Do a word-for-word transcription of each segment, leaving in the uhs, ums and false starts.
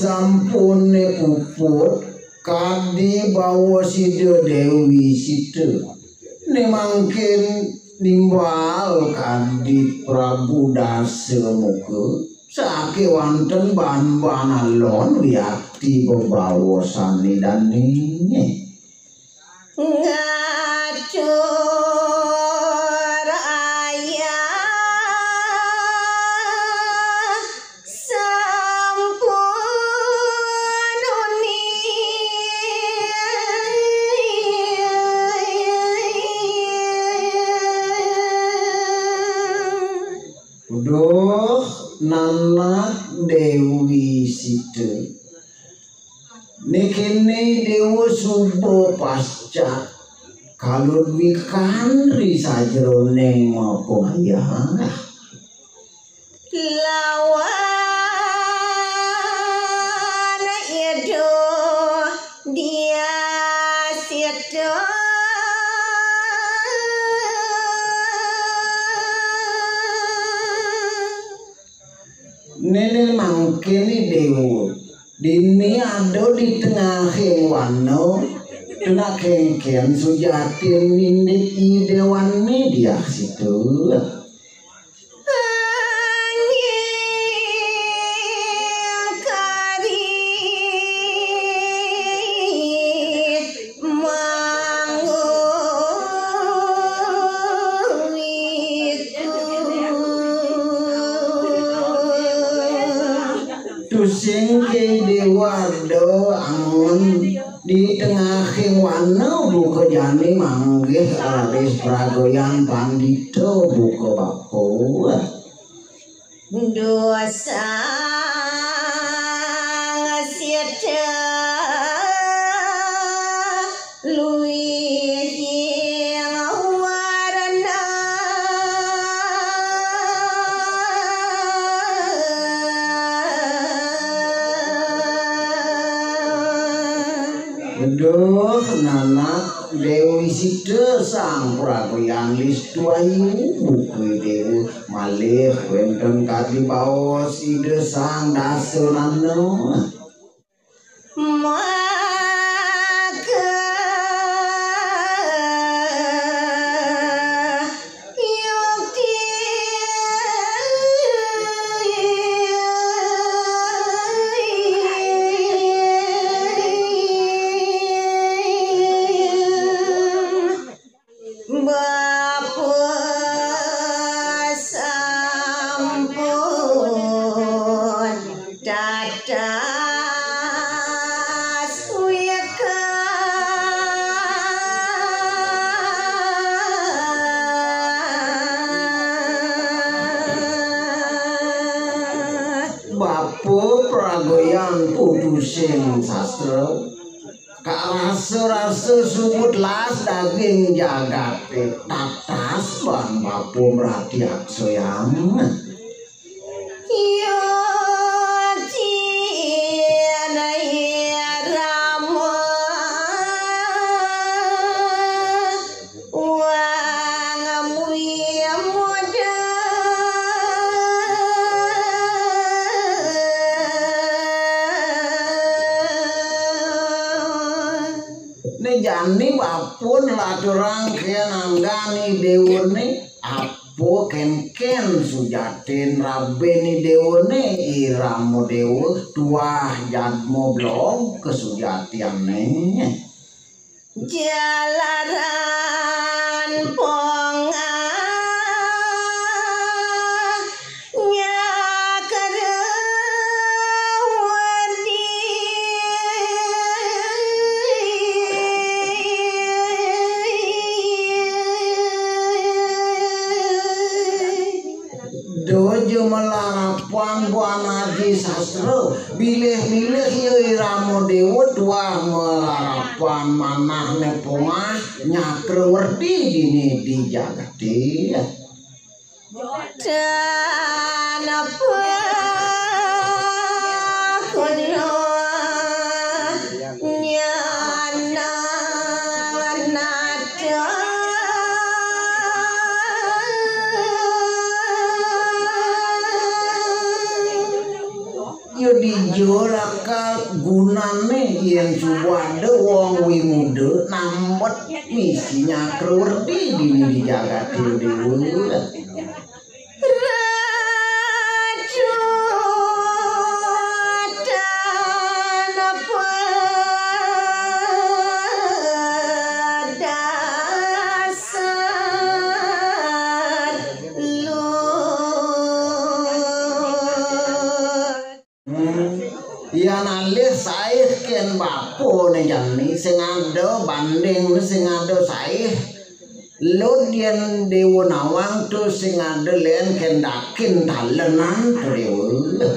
Sampune puput kadi bawa sida Dewi Sita. Ne mangkin nimbal kadi Prabu Dasa Muka, sakewanten ban-ban alon wiakti bebaosan idane. Ngatur ayah sampun uni. Duh, nanak Dewi Sita. Niki ne Dewa suba pasca kalun wikan ri sajroning mapayah. Lawan iduh dia situ. Nene mangkene Dewa. Dini ada di tengahing wana, tuna kengken sujatin nindit idewane diah situ. Angin kari manguwiku. Tusing ke Dewa ada angon di tengahing wana buka jani manggih raris pragayan pandita buka bapa. Dosa ngasita luwih ing warna. Duh, nanak Dewi Sita Sang Prabu Yang Listuayu, buku Dewa malih wénten kadi baos Ida Sang Dasanana. Maka yukti Bapa sampun tatas wika. Bapa pragayan putusing sastra. Karasa-rasa suud las daging jagaté tatas ban bapa mratiaksayang. Yati anaya rama wang muya muda. Né jani bapa nlaturang kén anggan i déwané, apa kénkén sujatin rabin i déwané, i Rama Déwa tuah jadma belog kasujatiané. Jalaran pongah nyakra wedi. Dojo malarapan buan adi sastra, bilih-bilih ya Irama Déwa tuah malarapan manahné pongah nyakra wedi dini di jagaté. Tanapa kuno nyana nata. Yo dijuraka Yén suba ada wong wimuda nambet misi nyakra werdi dini di jagaté, Déwa. Yan alih saih kén bapané jani, sing ada banding, sing ada saih. Lud yén Déwa nawang, to sing ada lén kendakin talenan to, Déwa.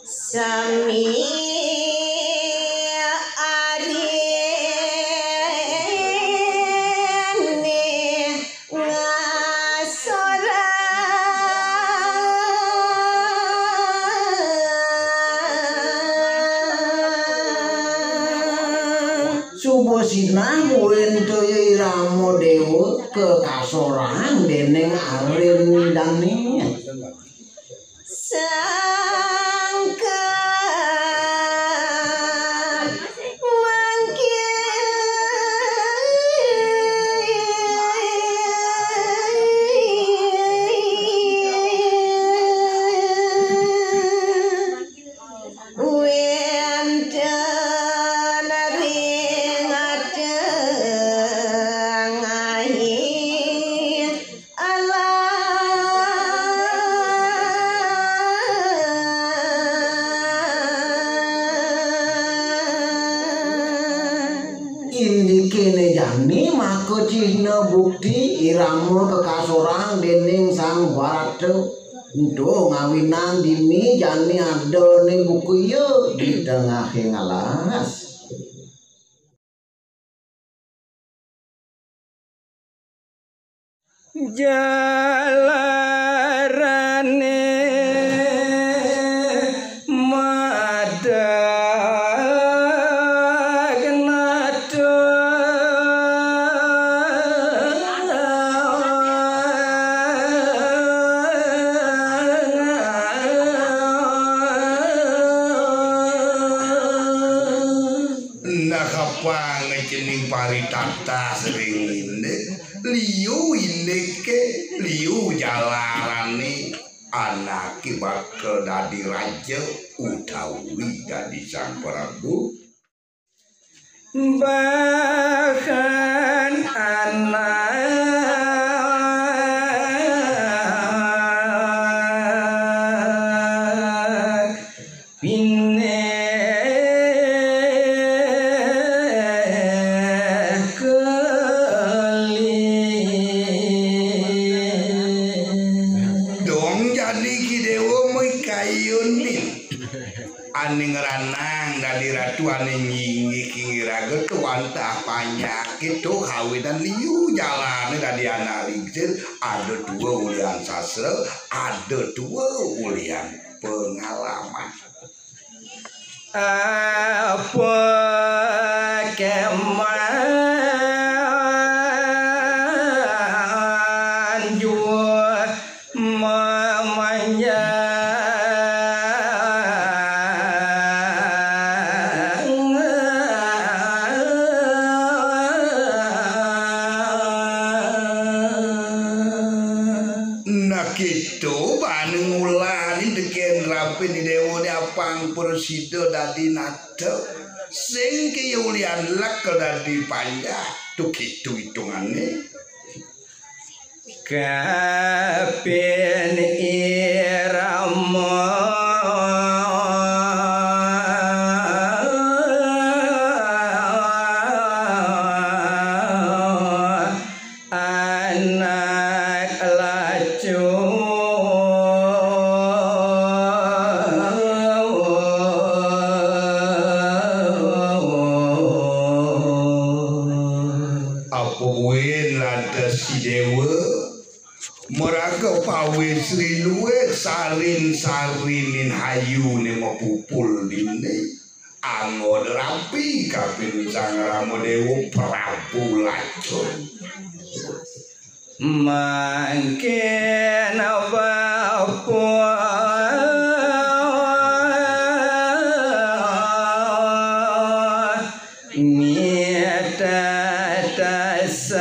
Sami ariné ngasorang. Suba sinah buin toya irama Déwa kakasorang déning arin dané. Sangkan mangkin wénten ring tengahing alam. Indikéné jani maka cihna bukti irama kakasorang déning Sang Barata. Ento ngawinang dini jani adané buka ia di tengahing alas. Jalarané madeg nata. Nah, apang cening paritatah ring indik, liu indiké, liu jalarané anaké bakal dadi raja utawi dadi Sang Prabu. Bahkan anak pinih keli. Dong jani Ki Déwa mikayunin. Ané ngranang dadi ratu, ané nyinggih Ki Ing Raga to wantah panjaké to kawinan liu jalané dadi anak lingsir, ada tua ulian sastra, ada tua ulian pengalaman. Apa kemanjur memanjang. Nah, kéto bana ngulanin tekén rapiné Déwa né apang prasida dadi nata. Sing kaya ulian lek dadi panjah, to kéto itungané. Kapin irama anak lacur. Apa buin lantas Ki Déwa maraga pawis riluwih sarin-sarinin hayuné mapupul dini. Anggon rabi kapin Sang Rama Déwa Prabu Lacur. Mangkin bapa Tetesan.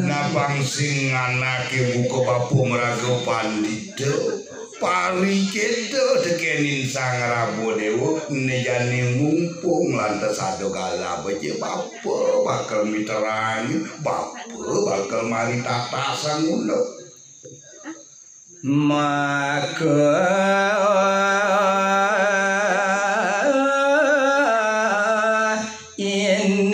Napang sing nganake buka bapa maraga pandita, pariketa tekening Sang Rabadewa, ne jani mumpung lantas ada galah beje bapa bakal miterangin, bapa bakal mari tatasang unduk. Maka ining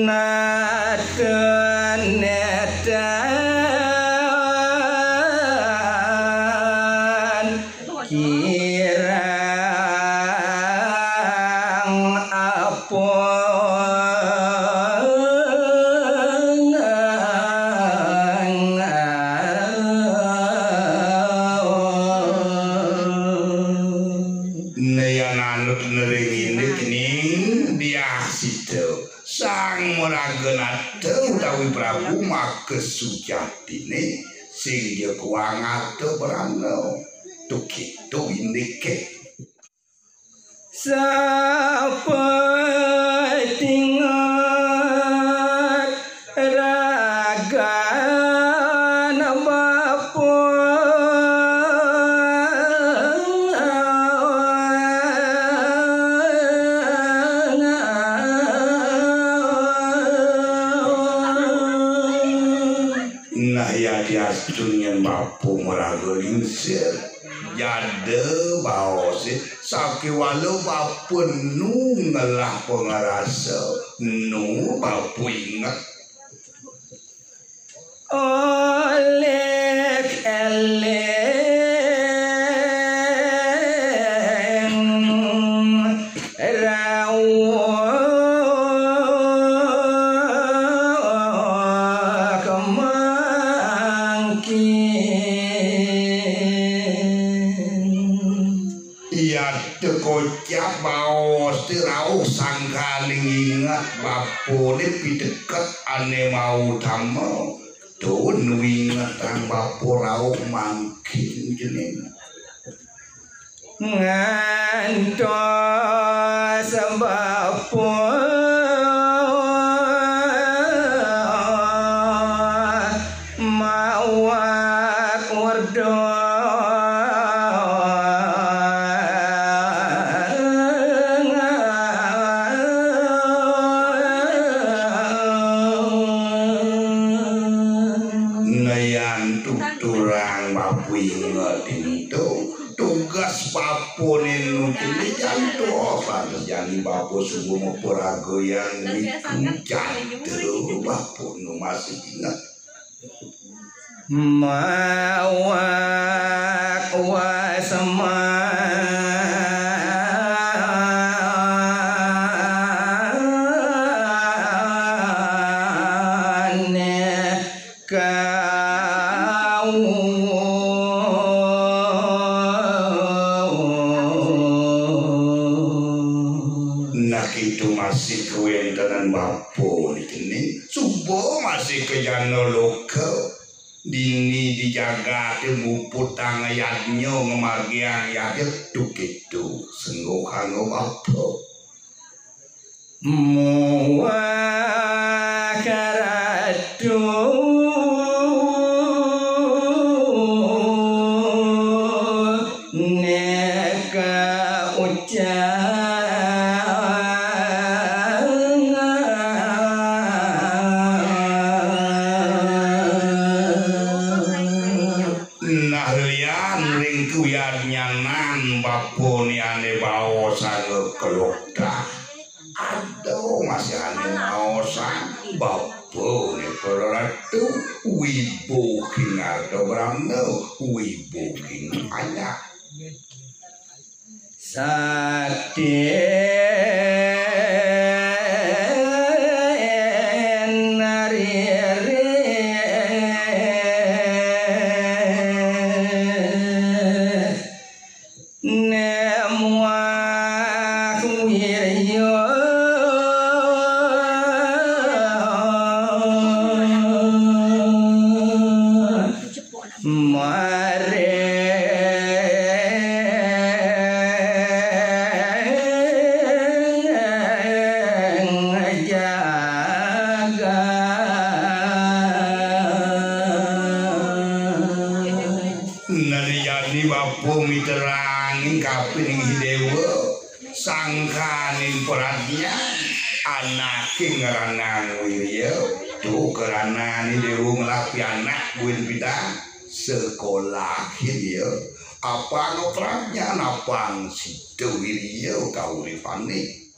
naten netan kirang apa. Nayan anut nering indik ning diah sida. Sang maraga nata utawi Prabu maka sujatine sing ja kuwang ata brana. Tukitu indike. Sapa tinget ragan bapa. Nah, yadiastun yen bapa maraga lingsir, jada baose sakéwala bapa nu ngelah pangrasa, nu bapa inget. Oleh eling rawuh mangkin. Iya, tekocap baos te rauh sangkaning inget bapane piteket ane mautama. Tun wingetang bapa rauh mangkin jeneng. Ngantos bapa mawak werda. Nayan tuturang bapa inget ento. Tugas bapane nu kene jantos, lantas jani bapa suba maparagayan niku jada bapa nu masih inget. Mawak wasmane kawuh. Nah, itu masih kawentenan bapa niki nih. Suba masih ka jana loka. Dini di jagate muputang yadnya ngamargiang yadnya tukitu sengguhanga bapa. Muah karatu neka ucap. Nah, lian ring kuyadnyanan bapane ane baosanga kelokdah. Aduh, masih ane ngaosan bapane para ratu, wibuh kinarda brahmana, wibuh kinarda. Sakti nariri nemuak Wirya maring jagat. Naliyane bapa miterangin kapining si Dewa, sangkaning pradnya, anake ngranang Wirya, to karanane Dewa nglapi anak buin pidan, sekolahin ya. Apang pradnya, apang sida Wirya kauripane.